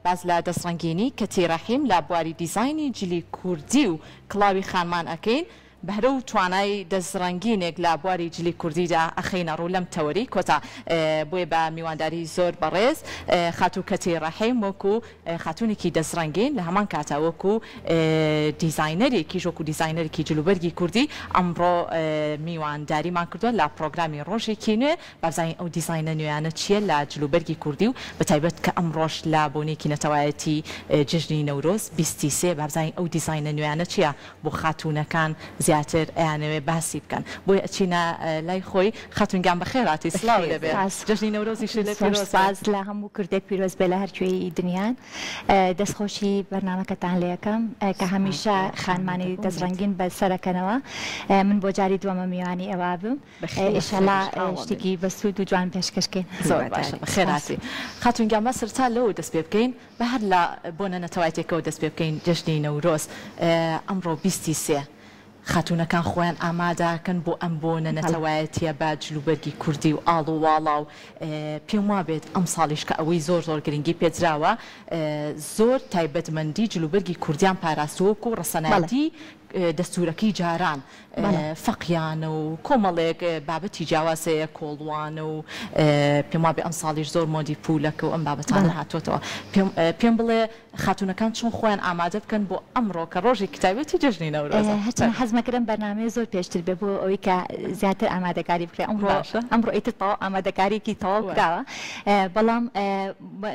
باس لە دەستڕەنگینی کەتی ڕەحیم لە بواری دیزاینی جلی کوردی و کڵاوی خانمان ئەکەین، بەهرە و توانای دەستڕەنگینێک لە بواری جلی کوردیدا ئەخەینە ڕوو لەم تەوەری کۆتا بۆیە بە میوانداری زۆر بەڕێز خاتوو کەتی ڕەحیم وەکو خاتوونێکی دەستڕەنگین لە هەمان کاتا وەکو دیزاینەرێکیش وەکو دیزاینەرێکی جلوبەرگی کوردی ئەمڕۆ میوانداریمان کردووە لە پڕۆگرامی ڕۆژێکی نوێ با بزانین ئەو دیزاینە نوێیانە چییە لە جلوبەرگی کوردی و بەتایبەت کە ئەمڕۆش لە بۆنەیەکی نەتەوایەتی جەژنی نەورۆز بیستی سێ با بزانین ئەو دیزاینە نوێیانە چییە بۆ خاتوونەکان زیاتر ئەیانەوێ باسی بکەن بۆیە ئەچینە لای خۆی خاتوون گیان بەخێر هاتی سڵاو لێبێ جەژنی نەورۆزیشت لێ پیرۆز بێ. سپاس لە هەموو کوردێک پیرۆز بێ لە هەر کوێی دنیان دەستخۆشی بەرنامەکەتان لێ ئەکەم کە هەمیشە خانمانی دەستڕەنگین بە سەرەکەنەوە من بۆ جاری دووەمە میوانی ئێوە بم ئیشەڵا شتێکی بەسوود و جوان پێشکەش کەین. زۆر باشە بەخێر هاتی خاتوون گیان با سەرەتا لەوە دەست پێ بکەین با هەر لە بۆنە نەتەوایەتیەکەوە دەست پێ بکەین جەژنی نەورۆز ئەمڕۆ بیستی سێ خاتوونەکان خۆیان ئامادەکەن بۆ ئەم بۆنە نەتەوایەتیە بە جلوبەرگی کوردی و ئاڵ و واڵا و پێم وابێت ئەمساڵیش کە ئەوەی زۆر زۆر گرنگی پێدراوە زۆر تایبەتمەندی جلوبەرگی کوردیان پاراستووە وەکو ڕەسەنایەتی دەستوورەکەی جاران فەقیانە و کۆمەڵێک بابەتی جیاواز هەیە، کۆڵوانە و پێم وابێ ئەمساڵیش زۆر مۆدی پوولەکە و ئەم بابەتانە هاتووەتەوە. پێم بڵێ خاتوونەکان چۆن خۆیان ئامادە بکەن بۆ ئەمڕۆ کە ڕۆژێکی تایبەتی جەژنی نەورۆزە؟ هەرچەند حەزمەکرد ئەم بەرنامەیە زۆر پێشتر بێ بۆ ئەوەی کە زیاتر ئامادەکاری بکرێ، ئەمڕۆ ئەمڕۆ ئیتر تەواو ئامادەکارییەکی تەواو کراوە، بەڵام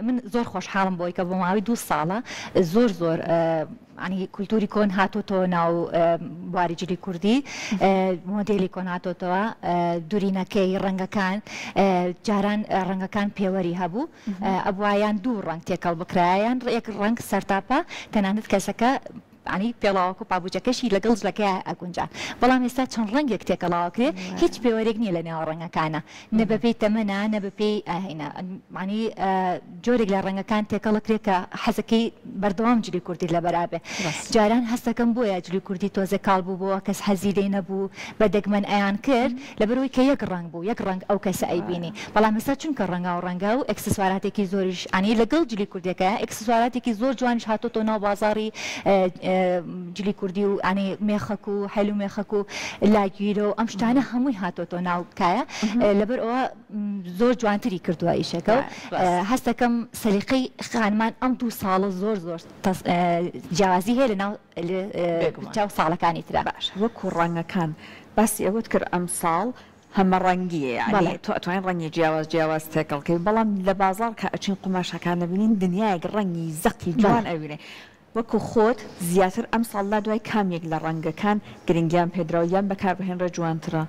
من زۆر خۆشحاڵم بەوەی کە بۆ ماوەی دوو ساڵە زۆر زۆر یانی کولتوری کۆن هاتۆتەوە ناو بواری جلی کوردی، مۆدێلی کۆن هاتۆتەوە، دورینەکەی، ڕەنگەکان، جاران ڕەنگەکان پێوەری هەبوو، ئەبوا یان دوو ڕەنگ تێکەڵ بکرایە یان یەک ڕەنگ سەرتاپا، تەنانەت کەسەکە یانی پێڵاوەکە و پابوجەکەشی لەگەڵ جلەکەیا ئەگونجا، بەڵام ئێستا چەند ڕەنگێک تێکەڵاوەکرێ هیچ پێوەرێک نییە لە نێوان ڕەنگەکانا، نە بەپێی تەمەنە نە بەپێی ئاهینە مانی جۆرێک لە ڕەنگەکان تێکەڵەکرێ کە حەزەکەی بەردەوام جلی کوردیت لەبەرا بێ جاران هەستەکەم بۆیە جلی کوردی تۆزێ کاڵ بوو بۆوە کەس حەزی لێی نەبوو بە دەگمەن ئەیان کرد لەبەرئەوەی کە یەک ڕەنگ بوو یەک ڕەنگ ئەو کەسە ئەیبینی بەڵام ئێستا چونکە ڕەنگاو ڕەنگە و ئێکسسواراتێکی زۆریش ئانی لەگەڵ جلی کوردیەکەیا ئێکسسواراتێکی زۆر جوانیش هاتۆتەوە ناو بازاڕی جلی کوردی و ئانی مێخەک و حێل و مێخەک و لاگیرە و ئەم شتانە هەمووی هاتۆتەوە ناو کایە لەبەر ئەوە زۆر جوانتری کردووە ئیشەکە و هەستەکەم سەلیقەی خانمان ئەم دوو ساڵە زۆر زۆر جیاوازی هەیە لە ناو چاو ساڵەکانی ترا. باشە وەکو ڕەنگەکان باسی ئەوەت کرد ئەمساڵ هەمە ڕەنگیە یانی تۆ ئەتوانی ڕەنگی جیاواز جیاواز تێکەڵ کەی بەڵام لە بازاڕ کە ئەچین قوماشەکان ئەبینین دنیایەک ڕەنگی زەقی جوان ئەبینێ وەکو خۆت زیاتر ئەمساڵ لا دوای کام یەک لە ڕەنگەکان گرنگیان پێدراوە یان بەکاربهێنرێت جوانترە؟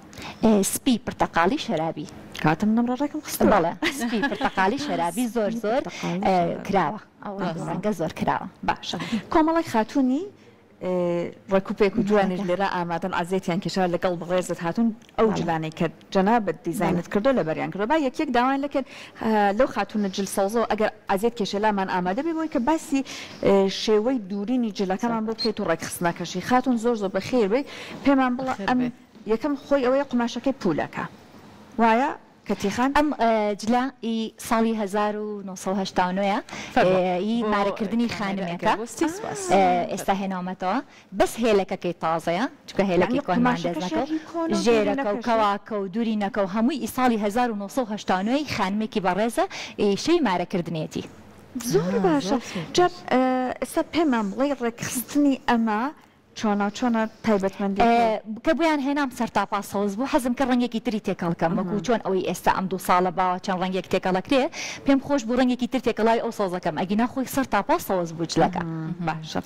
سپی پرتەقاڵی شەرابی. کەواتە من ئەمڕۆ ڕێکم خستووە. بەڵێ سپی پرتەقاڵی شەرابی زۆر زۆر کراوە ئەو ڕەنگە زۆر کراوە. باشە کۆمەڵێک خاتوونی ڕێکوپێک و جوانیش لێرە ئامادەن عەزێتیان کێشاوە لەگەڵ بەڕێزت هاتوون ئەو جلانەی کە جەنابت دیزاینت کردووە لەبەریان کردووە با یەک یەک داوایان لێ کەین لەو خاتوونە جل سەوزەوە ئەگەر عەزێت کێشێ لامان ئامادە بێ بۆی کە باسی شێوەی دوورینی جلەکەمان بۆ بکەیت و ڕێکخستنەکەشی خاتوون زۆر زۆر بەخێر بێی پێمان بڵێ ئەم یەکەم خۆی ئەوەیە قوماشەکەی پوولەکە وایە؟ کەتی خان. ئەم جلە ئی ساڵی 1989 ە ئی مارەکردنی خانمێکە ئێستا هێناومەتەوە بەس هێلەکەکەی تازەیە چونکە هێلەکەی کۆنمان دەست نەکەوت ژێرەکە و کەواکە و دورینەکە و هەمووی ئی ساڵی 1989 ی خانمێکی بەڕێزە ئی شەوی مارەکردنێتی. زۆر باشە جا ئێستا پێمان بڵێی ڕێکخستنی ئەمە چۆنە چۆنە تایبەتمەندیەکەی؟ کە بۆیان هێنام سەرتاپا سەوز بوو حەزم کرد ڕەنگێکی تری تێکەڵ کەم وەکو چۆن ئەوەی ئێستا ئەم دوو ساڵە باوە چەند ڕەنگێک تێکەڵ ئەکرێ پێم خۆش بوو ڕەنگێکی تر تێکەڵاوی ئەو سەوزە کەم ئەگینا خۆی سەرتاپا سەوز بوو جلەکە. باشە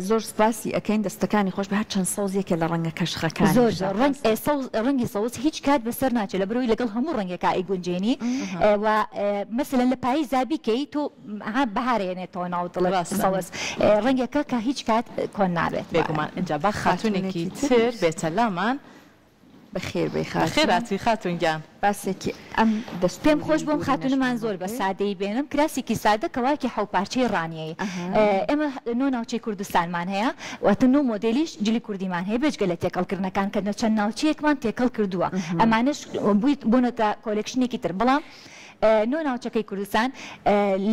زۆر سوپاسی ئەکەین دەستەکانی خۆش بێ هەرچەند سەوز یەکێ لە ڕەنگە کەشخەکانیشە. زۆر زۆر ڕەنگ سەوز ڕەنگی سەوز هیچ کات بەسەر ناچێ لەبەرئەوەی لەگەڵ هەموو ڕەنگێکا ئەیگونجێنی و مەسەلەن لە پایزا بیکەی تۆ ها بەهار ئەیەنێتەوە ناو دڵت سەوز ڕەنگێکە کە هیچ کات کۆن نابێت. بێگومان ئینجا با خاتوونێکی تر بێتە لامان. بەخێر بێی خاتوون. بەخێر هاتی خاتوون گیان. باسێکی ئەم دەستووری پێم خۆش بوو ئەم خاتوونەمان زۆر بە سادەیی بێنم کراسێکی سادە کەواکی حەو پارچەی ڕانیەیی ئێمە نۆ ناوچەی کوردستانمان هەیە واتە نۆ مۆدێلیش جلی کوردیمان هەیە بێجگە لە تێکەڵکردنەکان کە چەند ناوچەیەکمان تێکەڵ کردووە ئەمانەش بوونەتە کۆلێکشنێکی تر بەڵام. نۆ ناوچەکەی کوردستان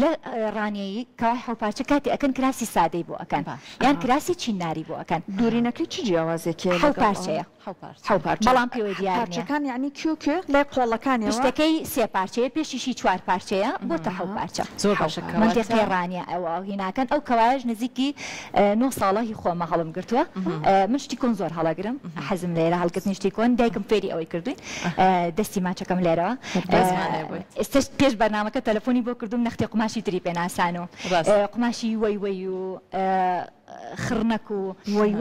لە ڕانیەیی کەوای حەوپارچە کاتێ ئەکەن کراسی سادەی بۆ ئەکەن یان کراسی چیناری بۆ ئەکەن. دورینەکەی چ جیاوازێکی هەیە حەو لەگەڵ ئەوە؟ پارچەیە. حەو پارچە. بەڵام پێوەی دیار نیە. پارچەکان یەعنی کوێ و کوێ؟ لای قۆڵەکانیەوە؟ پشتەکەی سێ پارچەیە پێشیشی چوار پارچەیە بۆتە حەو پارچە. زۆر باشە کەواتە. مەنتیقی ڕانیە ئەوە هیناکەن ئەو کەوایەش نزیکی نۆ ساڵە هی خۆمە هەڵم گرتووە من شتی کۆن زۆر هەڵەگرم حەزم لێرە هەڵگرتنی شتی کۆن دایکم فێری ئەوەی کردوین دەستی ماچەکەم لێرەوە ئێستاش پێش بەرنامەکە تەلەفۆنی بۆ کردوم نەختێ قوماشی تری پێ ناسان و قوماشی وەی وەی و خڕنەک و وەی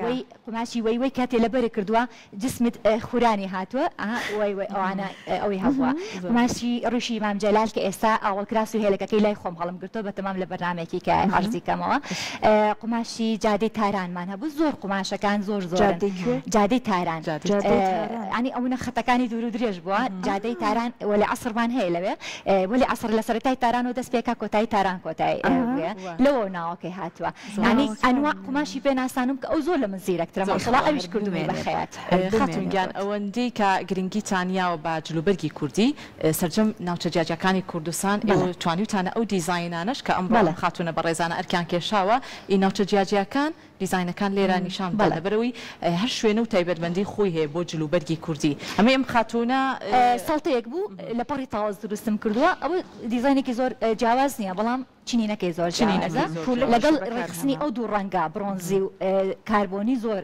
وەی قوماشی وەی وەی کاتێ لەبەرت کردووە جسمت خورانی هاتووە ئەها وەی وەی ئەوانە ئەوەی هەبووە قوماشی ڕیشی مام جەلال کە ئێستا ئاوەڵ کراس و هێلەکەکەی لای خۆم هەڵم گرتووە بە تەمام لە بەرنامەیەکی کە عەرزی کەمەوە قوماشی جادەی تارانمان هەبوو زۆر قوماشەکان زۆر زۆرن جادەی کوێ؟ جادەی تاران جادەی تاران یانی ئەونە خەتەکانی دوور و درێژ بووە جادەی تاران وەلی عەسرمان هەیە لەوێ وەلی عەسر لە سەرەتای تارانەوە دەست پێکا کۆتایی تاران کۆتایی لەوەوە ناوەکەی هاتووە یانی ئەنواع قوماشی پێ ناسانم کە ئەو زۆر لە من زیرەکترە ماشەڵا ئەویش کردوومی بە خەیات. خاتوون گیان ئەوەندەی کە گرنگیتان یاوە بە جلوبەرگی کوردی سەرجەم ناوچە جیاجیاکانی کوردستان ئێوە توانیوتانە ئەو دیزاینانەش کە ئەمڕۆ ئەم خاتوونە بەڕێزانە ئەرکیان کێشاوە ئی ناوچە جیاجیاکان دیزاینەکان لێرە نیشان بدەن لەبەرئەوەی هەر شوێنە و تایبەتمەندی خۆی هەیە بۆ جلوبەرگی کوردی ئەمەی ئەم خاتوونە. سەڵتەیەک بوو لە پەڕی تاوەز دروستم کردووە ئەوە دیزاینێکی زۆر جیاواز نییە بەڵام چنینەکەی زۆر جیاوازە لەگەڵ ڕێکخستنی ئەو دوو ڕەنگە بڕۆنزی و کاربۆنی زۆر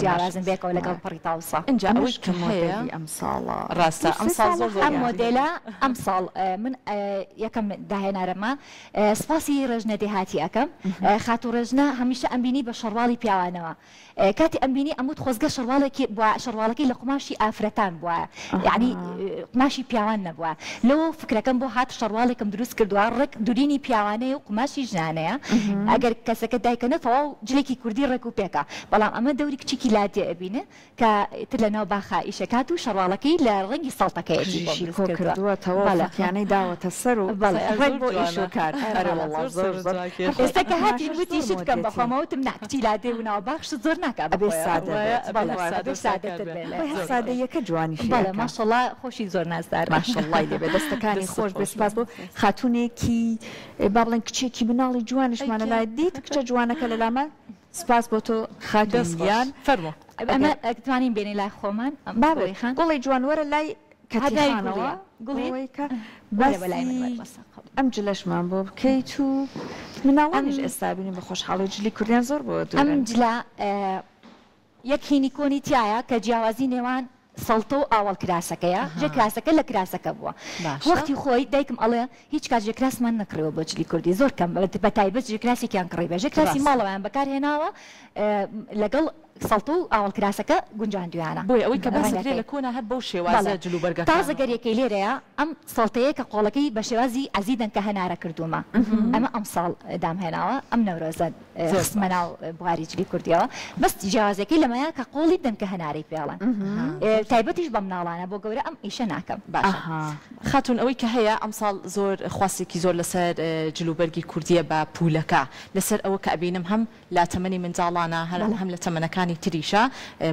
جیاوازن بێکەوە لەگەڵ پەڕی تاوسە. ئینجا ئەوەی کە هەیە ئەمساڵە ڕاستە ئەمساڵ زۆر زۆر ئەم مۆدێلە ئەمساڵ من یەکەم داهێنارەمە سپاسی ڕێژنە دێهاتی ئەکەم خاتوو ڕێژنە هەمیشە ئەمبینی بە شەڕواڵی پیاوانەوە کاتی ئەمبینی ئەموت خۆزگە شەڕواڵێکی بوایە شەڕواڵەکەی لە قوماشی ئافرەتان بوایە یەعنی قوماشی پیاوان نەبوایە لەوە فکرەکەم بۆ هات شەڕواڵێکم دروست کردوە ڕێک دورینی پیاوانەیە و قوماشی ژنانەیە ئەگەر کەسەکە دایکەنە تەواو جلێکی کوردی ڕێک و پێکە بەڵام ئەمە دەوری کچیکی لادێ ئەبینێ کە ئیتر لە ناو باخا ئیشەکات و شەڕواڵەکەی لە ڕەنگی سەڵتەکەیەتی بۆم قژیشی دروست کۆ کردوە کردووەتەوە بەڵێ. فەتیانەی داوەتە سەر و بەڵێ. ڕێک بۆ ئیش و کار ئەرێ بەڵێ وەڵا زۆر زۆر زۆر زۆر جوانکێشە. هەر خۆی ئێستا کە هاتین قوماشەش وتی زۆر شت کەم مۆدێتی. بەخۆمەوە وتم نا کچی لادێ و ناو باخ شت زۆر ناکا ئەبێ بەخۆیەوە. سادە وایە بێت ئەبێ بەڵێ هەر سادە ئەبێ و ساکار سادەتر بێ بێ لە خۆی هەر زۆر سادەییەکە جوانیشی بەڵێ ئەکا. ماشەڵا خۆشی زۆر نازدارە. ماشەڵای لێ بێ دەستەکانی دەستت خۆش بێ خۆش سوپاس بێ. بۆ خاتوونێکی با بڵێن کچێکی مناڵی ئەی جوانیشمان گیان. لەلایە دیت کچە جوانەکە لەلامان سوپاس بۆ تۆ خاتوون دەست خۆش گیان. فەرموو. ئەمە توانین بێنی لای خۆمان ئەم بابێ گوڵی خان. گوڵی جوان وەرە لای هەر کەتی ناوی خانەوە گوڵیە گوڵی بۆ ئەوەی کە وەرە بە لای من باسی وەرە بەسە قەبوڵ. ئەم جلەشمان بۆ بکەیت و ئەم مناڵانیش ئێستا بینی بە خۆشحاڵی جلی کوردیان زۆر بۆ ئەم دوورن. جلە یەک هینی کۆنی تیایە کە جیاوازی نێوان سەڵتە و ئاوەڵ کراسەکەیە ژێ کراسەکە لە کراسەکە بووە باشە. وەختی خۆی دایکم ئەڵێ هیچ کات ژێکراسمان نەکڕیوە بۆ جلی کوردی زۆر کەم بە تایبەت ژێکراسێکیان کڕیبێ ژێکراسی ڕاستە. ماڵەوەیان بەکار هێناوە لەگەڵ سەڵتە و ئاوەڵ کراسەکە گونجاندویانە بۆیە ئەوەی کە باس ئەکرێ ڕەنگەکەی لە کۆنا هەر بەو شێوازە بەڵێ جلوبەرگەکان تازە و. گەریەکەی لێرەیە ئەم سەڵتەیە کە قۆڵەکەی بە شێوازی عەزی دەنکە هەنارە کردوومە ئەمە ئەمساڵ دامهێناوە ئەم نەورۆزە زۆر خستمە باش. ناو بواری جلی کوردیەوە بەس جیاوازیەکەی لەمەیە کە قۆڵی دەنکە هەنارەی پێڵن تایبەتیش بە مناڵانە بۆ گەورە ئەم ئیشە ناکەم. باشە خاتوون ئەوەی کە هەیە ئەمساڵ زۆر خواستێکی زۆر لەسەر جلوبەرگی کوردیە بە پوولەکە لەسەر ئەوە کە ئەبینم هەم لە تەمەنی منداڵانە هەر هەم لە تەمەنەکانی تریشا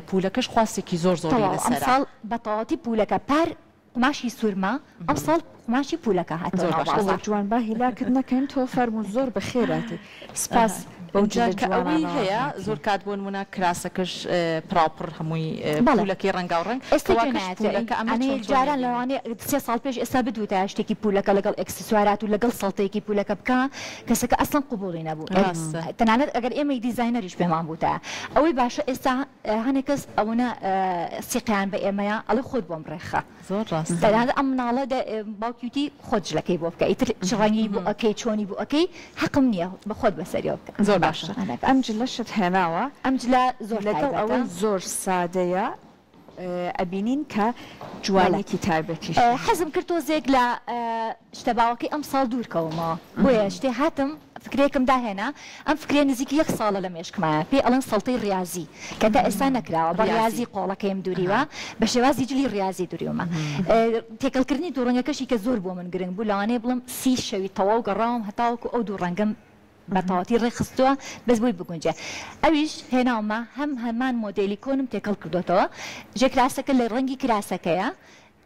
پوولەکەش خواستێکی زۆر زۆری تەواو لەسەرە. ئەمساڵ بە تەواوەتی پوولەکە پار قوماشی سوورمە ئەمساڵ قوماشی پوولەکە هاتەوە زۆر ناو باشە. بازاڕ. گوڵە جوان با هیلاکت نەکەین تۆ فەرموو زۆر بەخێرهاتی سپاس بەو ئینجا جلە کە ئەوەی جوانانەوە هەیە هاتی. زۆر کات بۆ نموونە کراسەکەش پڕاوپڕ هەمووی بەڵێ پوولەکەی ڕەنگاو ڕەنگ ئێستا گوێ کەواکەش نایەتێ پوولەکە ئەمە ئەنێ چۆن چۆنی جاران ئەبینی؟ لەوانەیە سێ ساڵ پێش ئێستا بدوتایە شتێکی پوولەکە لەگەڵ ئێکسسوارات و لەگەڵ سەڵتەیەکی پوولەکە بکە کەسەکە ئەسڵەن قبوڵی نەبوو ڕاستە. تەنانەت ئەگەر ئێمەی دیزاینەریش پێمان بوتایە ئەوەی باشە ئێستا هەنێ کەس ئەوەنە سیقەیان بە ئێمەیە ئەڵێ خۆت بۆم ڕێکخە زۆر ڕاستە. تەنانەت ئەم مناڵە باوکی وتی خۆت جلەکەی بۆ بکە ئیتر چ ڕەنگی بۆ ئەکەی چۆنی بۆ ئەکەی حەقم نییە بە خۆت بەسەریەوە بکە. زۆر باشە. ئەم جلەشت هێناوە؟ ئەم جلە زۆر لەگەڵ تایبەتە. ئەوەی زۆر سادەیە ئەبینین کە بەڵێ جوانیەکی تایبەتیشی هەیە. حەزم کرد تۆزێک لە شتە باوەکەی ئەمساڵ دوور کەومەوە بۆیە شتێ هاتم فکرەیەکم داهێنا ئەم فکرەیە نزیکی یەک ساڵە لە مێشکمایە پێی ئەڵێن سەڵتەی ڕیازی کە تا ئێستا نەکراوە بە ڕیازی قۆڵەکەیم دوریوە بە شێوازی جلی ڕیازی دوریومە تێکەڵکردنی دوو ڕەنگەکەشی کە زۆر بۆ من گرنگ بوو لەوانەیە بڵێم سی شەوی تەواو گەڕاوم هەتاوەکو ئەو دوو ڕەنگەم بە تەواوەتی ڕێکخستووە بەس بۆی بگونجێ ئەویش هێناومە هەم هەمان مۆدێلی کۆنم تێکەڵ کردۆتەوە ژێ کراسەکە لە ڕەنگی کراسەکەیە.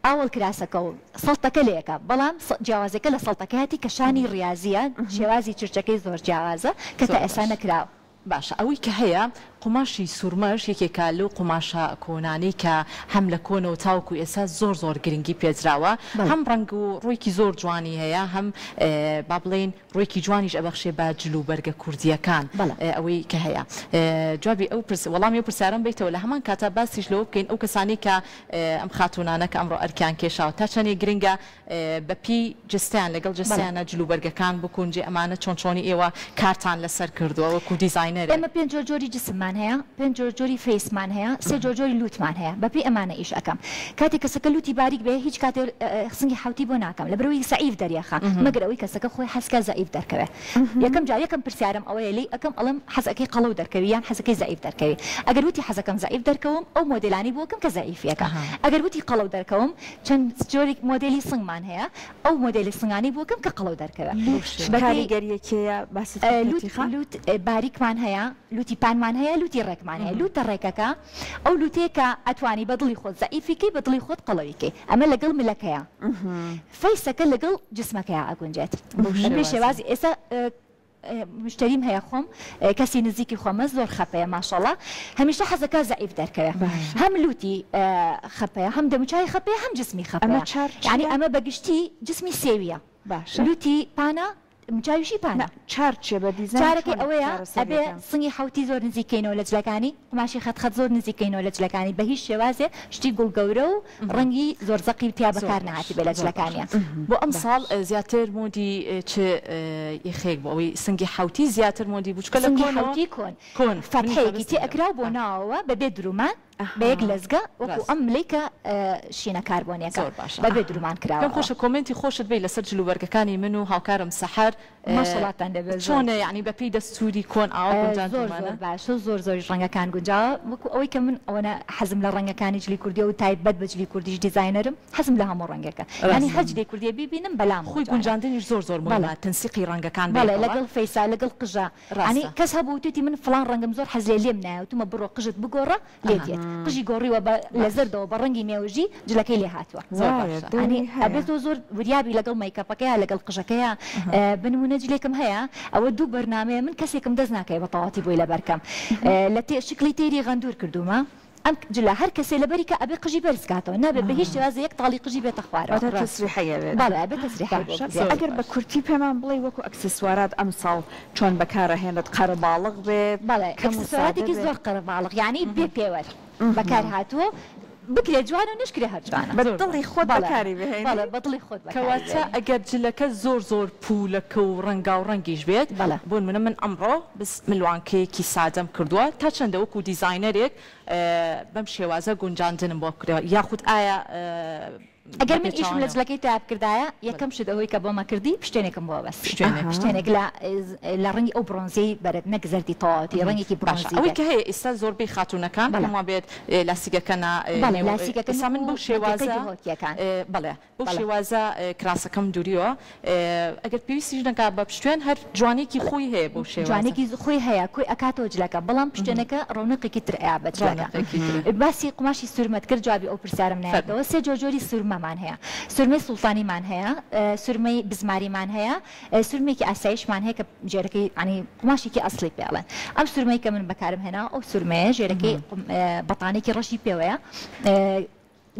ئاوەڵ کراسەکە و سەڵتەکە لەیەکە بەڵام جیاوازیەکە لە سەڵتەکەیەتی کە شانی ڕیازیە شێوازی چرچەکەی زۆر جیاوازە کە تا زۆر ئێستا باش. نەکراوە. باشە ئەوەی کە هەیە قوماشی سورمەش یەکێکە لەو قوماشە کۆنانەی کە هەم لە کۆنەوە تاوەکو ئێستا زۆر زۆر گرنگی پێدراوە بەڵێ. هەم ڕەنگ و ڕوویەکی زۆر جوانی هەیە هەم با بڵێین ڕوویەکی جوانیش ئەبەخشێ بە جل و بەرگە کوردییەکان بەڵێ. ئەوەی کە هەیە جوابی ئەو پرس وەڵامی ئەو پرسیارەم بەیتەوە لە هەمان کاتا باسیش لەوە بکەین ئەو کەسانەی کە ئەم خاتوونانە کە ئەمڕۆ ئەرکیان کێشاوە تا چەندێ گرنگە بە پێی جەستەیان لەگەڵ جەستەیانا جلوبەرگەکان بکونجێ ئەمانە چۆن چۆنی ئێوە کارتان لەسەر کردووە وەکو دیزاینەرێک؟ ئێمە پێنج جۆر جۆری جسممان هەیە، پێنج جۆر جۆری face مان هەیە، سێ جۆر جۆری لوتمان هەیە، بە پێی ئەمانە ئیش ئەکەم. کاتێ کەسەکە لوتی باریک بێ هیچ کاتێ سنگی حەوتی بۆ ناکەم لەبەرئەوەی زەعیف دەریەخا مەگەر ئەوەی کەسەکە خۆی حەز کا زەعیف دەرکەوێ. یەکەم جار یەکەم پرسیارم ئەوەیە لێی ئەکەم ئەڵێم حەز ئەکەی قەڵەو دەرکەوی یان حەزەکەی زەعیف دەرکەوی؟ ئەگەر وتی حەزەکەم زەعیف دەرکەوم ئەو مۆدێلانەی بۆ ئەکەم کە زەعیفیەکە. ئەگەر وتی قەڵەو دەرکەوم چەند جۆرێک مۆدێلی سنگمان هەیە ئەو مۆدێلی سنگانەی بۆ کەم کە قەڵەو دەرکەوێ لوت چ بەپێی کاریگەریەکێیە باست کرد لوت کەتی خان؟ لوت باریکمان هەیە لوتی پانمان هەیە لوتی ڕێکمان هەیە لوتە ڕێکەکە ئەو لوتەیە کە ئەتوانی بە دڵی خۆت زەعیفی کەی بە دڵی خۆت قەڵەوی کەی ئەمە لەگەڵ ملەکەیە face ەکە لەگەڵ جسمەکەیا ئەگونجێت بەو بەپێی شێوازە. شێوازی ئێستا مشتەریم هەیە خۆم کەسی نزیکی خۆمە زۆر خەپەیە ماشەڵا هەمیشە حەزەکا زەعیف دەرکەوێ هەم لوتی خەپەیە هەم دەموچاوی خەپەیە هەم جسمی ئەمە خەپەیە چار یانی چیە؟ ئەمە بەگشتی جسمی سێویە باشە. لوتی پانە دەموچاویشی نا پانە. چار چیە بە دیزاین چارەکەی چۆن ئەوەیە ئەبێ چارەسەریەکەن؟ سنگی حەوتی زۆر نزیک کەینەوە لە جلەکانی قوماشی خەت خەت زۆر نزیک کەینەوە لە جلەکانی بە هیچ شێوازێ شتی گوڵ گەورە و ڕەنگی زۆر زەقی تیا زۆر بەکار باش نەهاتبێ لە زۆر باشە جلەکانیا. بۆ ئەمساڵ باش. زیاتر مۆدی چ یەخەیەک بوو ئەوەی سنگی حەوتی زیاتر مۆدی بوو چونکە لە سنگی کۆنەوە حەوتی کۆن کۆن منیش فەتحەیەکی مەبەستم تێ لەوە ئەکرا و بۆ ئا. ناوەوە بە بێ درومان بە یەک ئەها. لەزگە وەکو ڕاست. ئەم ملەی کە شینە کاربۆنیەکە زۆر باشە بە بێ درومان کراوە پێم ئەوە. خۆشە comment ی خۆشت بەی لەسەر جلوبەرگەکانی من و هاوکارم سەحەر ماشەڵاتان لێ بێ زۆر. چۆنە یەعنی بە پێی دەستوری کۆن ئاوا زۆر گونجاندومانە؟ زۆر باشە و زۆر زۆریش ڕەنگەکان گونجاوە وەکو ئەوەی کە من ئەوەنە حەزم لە ڕەنگەکانی جلی کوردیە و تایبەت بە جلی کوردیش دیزاینەرم حەزم لە هەموو ڕەنگێکە یانی ڕاستە. هەر جلێ کوردیە بیبینم بەلامەوە خۆی جوانە. گونجاندنیش زۆر زۆر بەڵێ. مهمە تەنسیقی ڕەنگەکان بەڵێ بەیەکەوە. لەگەڵ face ا لەگەڵ قژا یانی ڕاستە. کەس هەبوو وتویتی من فڵان ڕەنگم زۆر حەز لێیە لێم نایە وتومە بڕۆ قژت بگۆڕە لێت یەت قژی گۆڕیوە بە لە باش. زەردەوە بە ڕەنگی مێوژی جلەکەی لێ هاتووە. زۆر وایە باشە. یانی دەوری ئەبێ هەیە. تۆ زۆر وریابی لەگەڵ مەیکەپەکەیا لەگەڵ قژەکەیا بە نمونە جلێکم هەیە ئەوە دوو بەرنامەیە من کەسێکم دەست ناکەوێ بە تەواوەتی بۆی لەبەر کەم لە تێ شکڵی تێری غەندور کردوومە ئەم جلە هەر کەسێ لەبەری کا ئەبێ قژی بەرز کاتەوە نابێ بە هیچ شێوازێ یەک تاڵی قژی بێتە خوارەوە. واتە تەسریحەی ئەوێت. بەڵێ ئەبێ تەسریحەی بۆ باشە بکرێ. ئەگەر بە کورتی پێمان بڵێی وەکو ئەکسسوارات ئەمساڵ چۆن بەکارئەهێنرێت قەرەباڵغ بێت بەڵێ کەم و سادە ئەکسسواراتێکی بێت؟ زۆر قەرەباڵغ یانی بێ پێوەر بەکار هاتووە بکرێ جوانە و نەشکرێ هەر جوانە. بە دڵی خۆت بەڵێ بەکاری بهێنی؟ بەڵێ بە دڵی خۆت بەکاری کەواتە بێنی. ئەگەر جلەکە زۆر زۆر پوولەکە و ڕەنگاو ڕەنگیش بێت بەڵێ. بۆ نمونە من ئەمڕۆ بس ملوانکەیەکی سادەم کردووە تا چەندە وەکو دیزاینەرێک بەم شێوازە گونجاندنم بۆ بکرێ یاخود ئایا بە ئەگەر من ئیشم لە پێچەوانەوە؟ جلەکەی تیا بکردایە یەکەم شت ئەوەی کە بۆمە کردی پشتێنێکم بۆ بەستی پشتێنێک. پشتێنێک لە لە ڕەنگی ئەو بڕۆنزیەی بەرت نەک زەردی تەواوەتی ڕەنگێکی باشە بڕۆنزی ئەوەی بێت. کە هەیە ئیستا زۆربەی خاتوونەکان بەڵێ. پێم وابێت لاسیگەکە نا بەڵێ نێو لاسیگەکە ئێستا من وەکو بەو مەنتیقەی شێوازە دهۆکیەکان. بەڵێ بەو بەڵێ. شێوازە کراسەکەم دوریوە ئەگەر پێویستیش نەکا بە پشتێن هەر جوانیەکی خۆی هەیە بەو شێوازە. جوانیەکی خۆی هەیە کۆی ئەکاتەوە جلەکە بەڵام پشتێنەکە ڕەونەقێکی تر ئەیا بە جلەکە. ڕەونەقێکی ترە. باسی قوماشی سورمەت کرد جوابی ئەو پرسیارەم فەرموو. نایەتەوە سێ جۆر جۆری سورمەمان هەیە سورمەی سوڵتانیمان هەیە سورمەی بزماریمان هەیە سورمێکی ئاسایشمان هەیە کە ژێرەکەی یانی قوماشێکی ئەسڵی پێ ئەڵێن ئەم سورمەی کە من بەکارم هێناوە ئەو سورمەیە ژێرەکەی بەتانێکی ڕەشی پێوەیە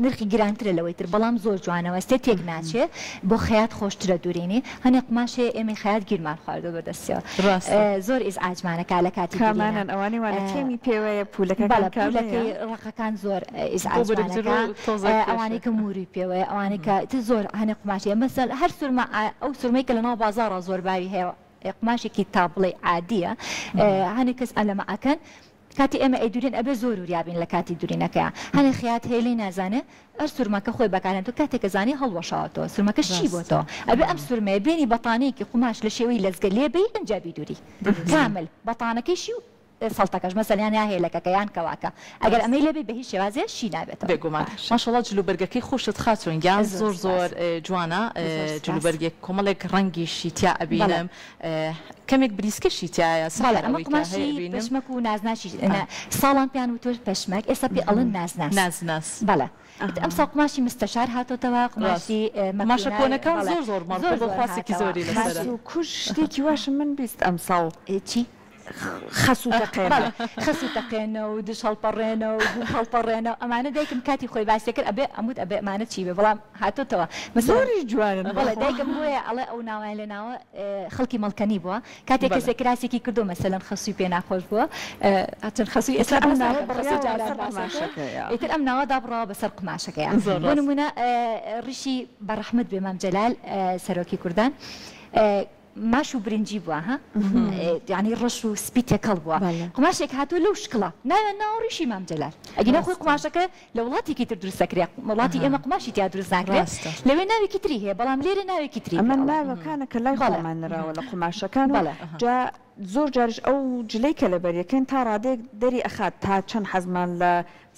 نرخی گرانترە لەوەی تر بەڵام زۆر جوانە وەستێ تێک ناچێ بۆ خەیات خۆشترە دورینی هەنێ قوماش هەیە ئێمەی خەیات گیرمان خواردوە بە دەستیەوە ڕاستە. زۆر ئیزعاجمانەکا لە کاتی دورینە. کامانەن ئەوانەی وا لە کێمی پێوەیە پولەکەکان بەڵێ کامەیە؟ پولەکەی ڕەقەکان زۆر بۆ بەرگ ئیزعاجمانەکا درۆ تۆزێک کێشە. ئەوانەی کە موری پێوەیە ئەوانەی کە تر زۆر هەنێ قوماش هەیە مەسەل هەر سورمە ئەو سورمەی کە لەناو بازاڕا زۆر باوی هەیە قوماشێکی تا بڵێی عادیە هەنێ کەس ئەلەمە ئەکەن کاتی ئێمە ئەیدورین ئەبێ زۆر وریا بین لە کاتی دورینەکەیا هەنێ خیات هەیە لێی نازانێ هەر سورمەکە خۆی بەکارهێنێتەوە کاتێ کە زانی هەڵوەشاوەتەوە سورمەکە شی بۆتەوە ئەبێ ئەم سورمەیە بێنی بەتانیەکی قوماش لە شێوەی لەزگە لێ بەی ئنجا بیدوری کامل بەتانەکەیشی و. سەڵتەکەش مەسەلەن یان هێلەکەکە یان کەواکە ئەگەر ئەمەی لێبێ بە هیچ شێوازێ شی نابێتەوە. بێگومان ماشەڵا جلوبەرگەکەی خۆشت خاتوون گیان زۆر زۆر جوانە جلوبەرگێک کۆمەڵێک ڕەنگیشی تیا ئەبینم کەمێک بریسکەشی تیایە بەڵێ ئەمە قوماشی پەشمەک و نازناشی ساڵان پێیان وتووە پەشمەک ئێستا پێی ئەڵێن نازناس نازناس بەڵێ ئەمساڵ قوماشی مستەشار هاتۆتەوە قوماشی قوماشە کۆنەکان زۆر زۆر مەڕ خواسێکی زۆری لەسەرە. کوژ شتێکی واشم من 20 ئەمساڵ چی؟ خەس و تەقێنە. بەڵێ خەس و تەقێنە و دژ هەڵپەڕێنە و گوو هەڵپەڕێنە و ئەمانە دایکم کاتی خۆی باسی کرد ئەبێ ئەموت ئەبێ ئەمانە چی بێ بەڵام هاتۆتەوە مەسەلەن زۆریش جوانن بەڵێ بەخوا. دایکم بۆیە ئەڵێ ئەو ناوەیان لێ ناوە خەڵکی مەڵکەنی بووە کاتێک بەڵێ. کەسێک کراسێکی کردووە مەسەلەن خەسووی پێ ناخۆش بووە هەرچەند خەسووی ئێستا ئیتر ئەم باس ناوە ناکەم خەسوو بڕیاوە جاران بەسەر باس ئەکەم قوماشەکەیا. ئیتر ئەم ناوە دابڕاوە بەسەر قوماشەکەیا زۆر بۆ ڕاست. نموونە ڕیشی بە ڕەحمەت بێ مام جەلال سەرۆکی کوردان ماش و برنجی بووە ها یانی ڕەش و سپی تێکەڵ بووە قوماشێک هاتووە لەو شکڵە ناویان ناوە ڕیشی مام جەلال ئەگینا خۆی قوماشەکە لە وڵاتێکی تر دروست دەکرێ وڵاتی ئێمە قوماشی تیا دروست ناکرێ لەوێ ناوێکی تری هەیە بەڵام لێرە ناوێکی تری ئەمە ناوەکانە کە لای خۆمان نراوە لە قوماشەکان و جا زۆر جاریش ئەو جلەی کە لەبەریەکەین تا ڕادەیەک دەری ئەخات تا چەند حەزمان لە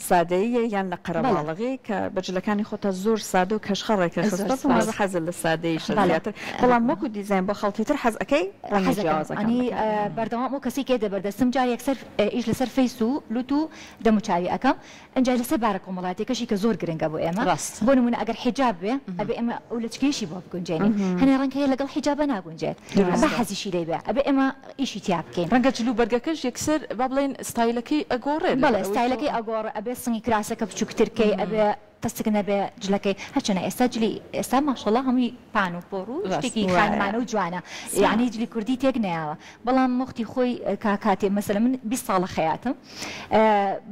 سادەییە یان لە قەرەباڵغی کە بە جلەکانی خۆتا زۆر سادە و کەشخە ڕێکە خستوە پێم وایە حەزت لە سادەییشە زیاتر بەڵام وەکو دیزاین بۆ خەڵکی تر حەز ئەکەی ڕەنگە جیاوازەکان بکەن. بەردەوام ئەو کەسەی کە یەتە بەردەستم جار یەکسەر ئیش لەسەر face و لوت و دەم و چاوی ئەکەم ئینجا لەسەر بارە کۆمەڵایەتیەکەشی کە زۆر گرنگە بۆ ئێمە بۆ نمونە ئەگەر حیجاب بێ ئەبێ ئێمە ئەو لەچکەیشی بۆ بگونجێنین هەنێ ڕەنگ هەیە لەگەڵ حیجابە ناگونجێت با حەزیشی لێی بێ ئەبێ ئێمە ئیشی تیا بکەین. ڕەنگە جل و بەرگەکەش یەکسەر با بڵێین ستایلەکەی ئەگۆڕێ لەبەر بەڵێ ئەوەی تۆ. ستایلەکەی ئەگۆڕێ ئەبێ سنگی کراسەکە بچوکتر کەی ئەبێ تەسک نەبێ جلەکەی هەرچەنە ئێستا جلی ئێستا ماشەڵا هەمووی پان و پۆڕ و شتێکی خانمانە و جوانە یانی جلی کوردی تێک نەیاوە بەڵام وەختی خۆی کا کاتێ مەسەلەن من 20 ساڵە خەیاتم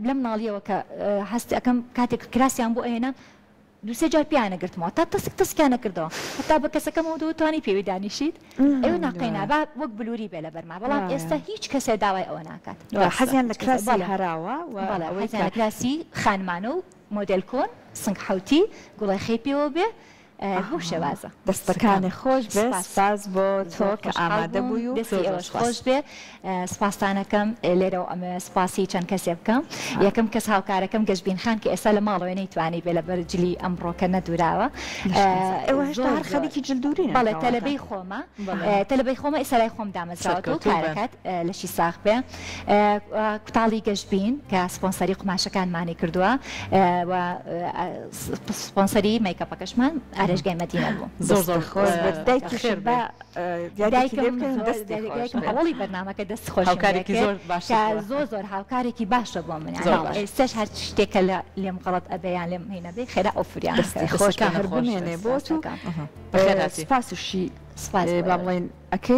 لە مناڵیەوە کە هەست ئەکەم کاتێک کراسیان بۆ ئەهێنام دوو سێ جار پێیان ئەگرتمەوە تا تەسک تەسکیان ئەکردەوە هەتا بە کەسەکەمەوە دەوت توانی پێوی دانیشیت ئەوێ ناقەینا با وەک بلوری بێ لەبەرما بەڵام ئێستا هیچ کەسێ داوای ئەوە ناکات حەزیان لە کراسی هەراوە بەڵێ حەزیان لە کراسی خانمانە و مۆدێل کۆن سنگ حەوتی گوڵێخەی پێوە بێ بەو شێوازە. دەستەکانت خۆش بێ سپاس بۆ تۆ کە ئامادە بووی و دەستی ئێوەش خۆش بێ سپاستان ئەکەم لێرەوە ئەمەوێ سپاسی چەند کەسێ بکەم یەکەم کەس هاوکارەکەم گەشبین خان کە ئێستا لە ماڵەوەی نەیتوانی بێ لەبەر جلی ئەمڕۆکە نەدوراوە ئێوە هێشتا هەر خەریکی جل دوورینن بەڵێ تەلەبەی خۆمە تەلەبەی خۆمە ئێستا لای خۆم دامەزراوەتەوە کارەکات لەشی ساغ بێ کوتاڵی گەشبین کە سپۆنسەری قوماشەکانمانی کردووە و سپۆنسەری مەیکەپەکەشمان ئارێشگای مەدینە بوو. زۆر زۆر خۆش بێت دایکیشت با دیارییەکی لێ بکەین دەستی خۆش بێت. ئەوەڵی بەرنامەکە دەست خۆشم هاوکارێکی زۆر باشت کە زۆر زۆر هاوکارێکی باشە بۆ من ئێستاش هەر شتێک کە لێم غەڵەت ئەبێ یان لێم هینە بێ خێرا ئەو فریام دەستی خۆش بێت هەر بمێنێ بۆت و سپاسیشی با بڵێین ئەکەین.